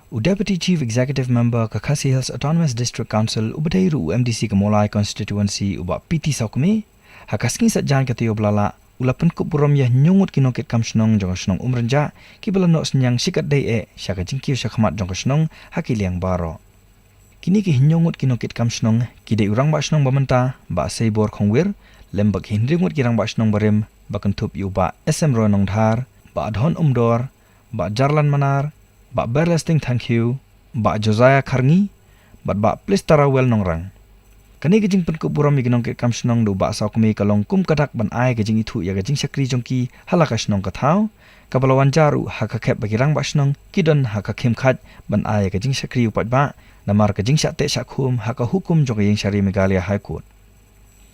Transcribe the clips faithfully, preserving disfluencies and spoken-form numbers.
U Deputy Chief Executive Member ka Khasi Hills Autonomous District Council, u ba dei ruh u M D C ka Mawlai Constituency, u Bah P T Sawkmie, ha ka sngi Saitjaiñ ka taïew ba la lah, u la pynkup burom ïa hynñiew ngut ki nongkitkam shnong jong ka shnong Umrynjah, ki ba la noh synñiang shikatdei eh sha ka jingkiew shakhmat jong ka shnong ha ki liang baroh. Kine ki hynñiew ngut ki nongkitkam shnong ki dei u Rangbah Shnong ba mynta, Bah Seibor Khongwir, lem bad ki hynriew ngut ki Rangbah Shnong barim, ba kynthup ïa u Bah S M Roy Nongdhar, Bah Dhon Umdor, Bah Jarlan Manar, Bah Berlesting Thangkhiew, Bah Josiah Kharngi, bad Bah Plistarawel Nongrang. Kane ka jingpynkup burom ïa ki nongkitkam shnong da u Bah Sawkmie ka long kum ka dak ban ai ka jingithuh ïa ka jingshakri jong ki ha la ka shnong ka thaw, kaba la wan jia ruh ha ka khep ba ki Rangbah Shnong ki don ha ka khim khait ban ai ïa ka jingshakri u paidbah, namar ka jingshah teh shah khum ha ka hukum jong ka Ïingshari Meghalaya High Court.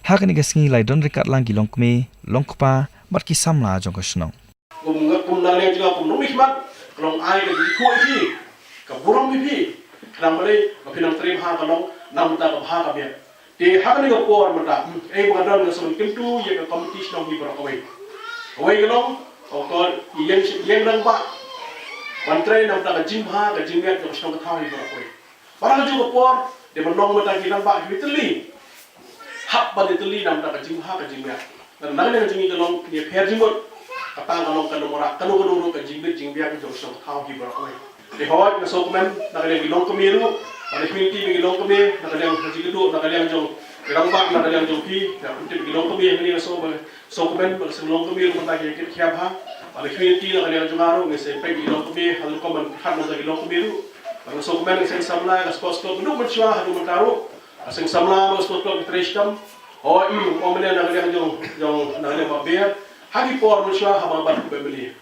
Ha kane ka sngi la ïadon ryngkat lang ki longkmie, longkpa, bad ki samla jong ka shnong. Kum nga, kum na liang jong nga kum nongmihkhmat, ka long ai ka jingithuh ïa phi, ka burom ïa phi, khnang ba dei ba phin nang trei bha ka long na ka bynta ka bha ka miat. Te ha kane ka por mynta, hmm, ei ba nga don, nga sngewbha kyntu ïa ka komiti shnong hi baroh kawei. Kawei ka long, ka ïeng, ïeng rangbah ban trei na ka bynta ka jingbha ka jingmiat jong ka shnong ka thaw hi baroh kawei. Ba ha kajuh ka por, dei ban long mynta ki rangbah kiba ïatylli. Hap ban ïatylli na ka bynta ka jingbha ka jingmiat. Ngan nang nang jingim ka long, ngi pher jingmut. Kata ka long kano ka mrad, kano kano ruh ka jingbit jingbiang jong ka shnong ka thaw hi baroh kawei. Te hooid, nga sngewkmen na ka liang ki longkmie ruh, na ka liang ki longkmie, na ka liang ka jingkyrduh, na ka liang jong ki rangbah, na ka liang jong phi, na ka liang ki longkmie, nga sngewkmen. Sngewkmen ba ka seng longkmie ruh mynta ki ïa kit khia bha. Ba ka community na ka liang jong nga ruh, nga sngewkmen ki longkmie, ha rukom ban khat mynta ki longkmie ruh. Ba ka sngewkmen ka seng samla ka Sports Club, mynta mynshuwa haduh mynta ruh. Ka seng samla ka Sports Club ki trei shitom. Hooid, mm, ong mynne na ka liang jong, jong, na ka liang ba ber. Ha ki por mynshuwa ha ba ban family.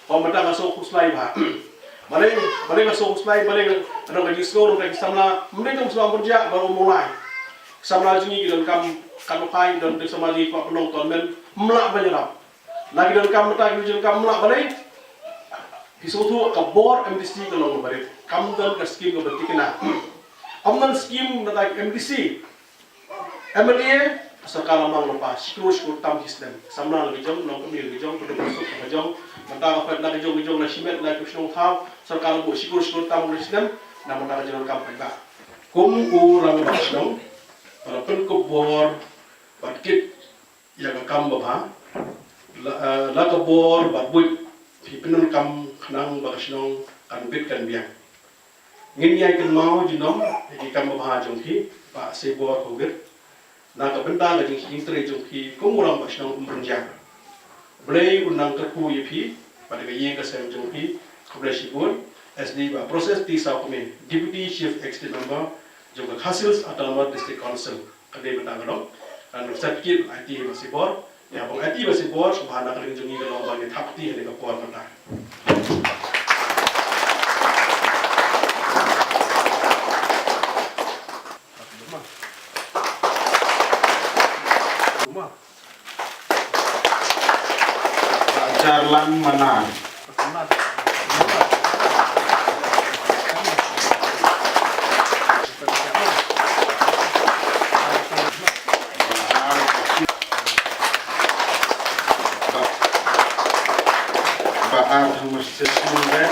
Ong mynta nga sngewkhuslai bha. Balei, balei nga sngewkhuslai, balei nga, nga dang ka jingsngew, nga dang ki samla, mynne ka samla Umrynjah, ba u Mawlai. Samla jong ngi ki donkam, katno kai, don samla jong ngi kwah pynlong tournament, ym lah ban ïarap. La ki donkam mynta ki donkam, ym lah balei. Phi sngewthuh ka bor M D C ka long kaba rit. Kam don ka skim kaba thikna. Kam don skim na ka M D C. M L A, sorkar la mang lypa shi klur shi klur tam shi snem. Samla la ki jong, longkmie la ki jong, pyndonkam suk la ki jong. Mynta ka phet la ki jong, ki jong la shimet la ki shnong thaw. Sorkar la buh shi klur shi klur tam shi snem. Na mynta ka jong kam pynda. Kum u rangbah shnong, ba la pynkup bor bad kit ïa ka kam babha, la, eh, la ka bor bad buit phi pyndonkam khnang ba ka shnong kan bit kan biang. Ngin ïai kynmaw junom ïa ki kam babha jong phi, Bah Seibor Khongwir, na ka bynta ka jingtrei jong phi kum u rangbah shnong Umrynjah. Blei un nang kyrkhu ïa phi bad ïa ka ïing ka sem jong phi. Khublei shibun. S D Bah Proses T Sawkmie, Deputy Chief Executive Member jong ka Khasi Hills Autonomous District Council. Ka dei mynta ka long. Kan ruh certificate aiti Bah Seibor. Ïa, ban aiti Bah Seibor, sngewbha na ka liang jong ngi ka long ban ïa thap kti ha ka por mynta. Bah Jarlan Manar. Bah Ar Thomas Sesmunda.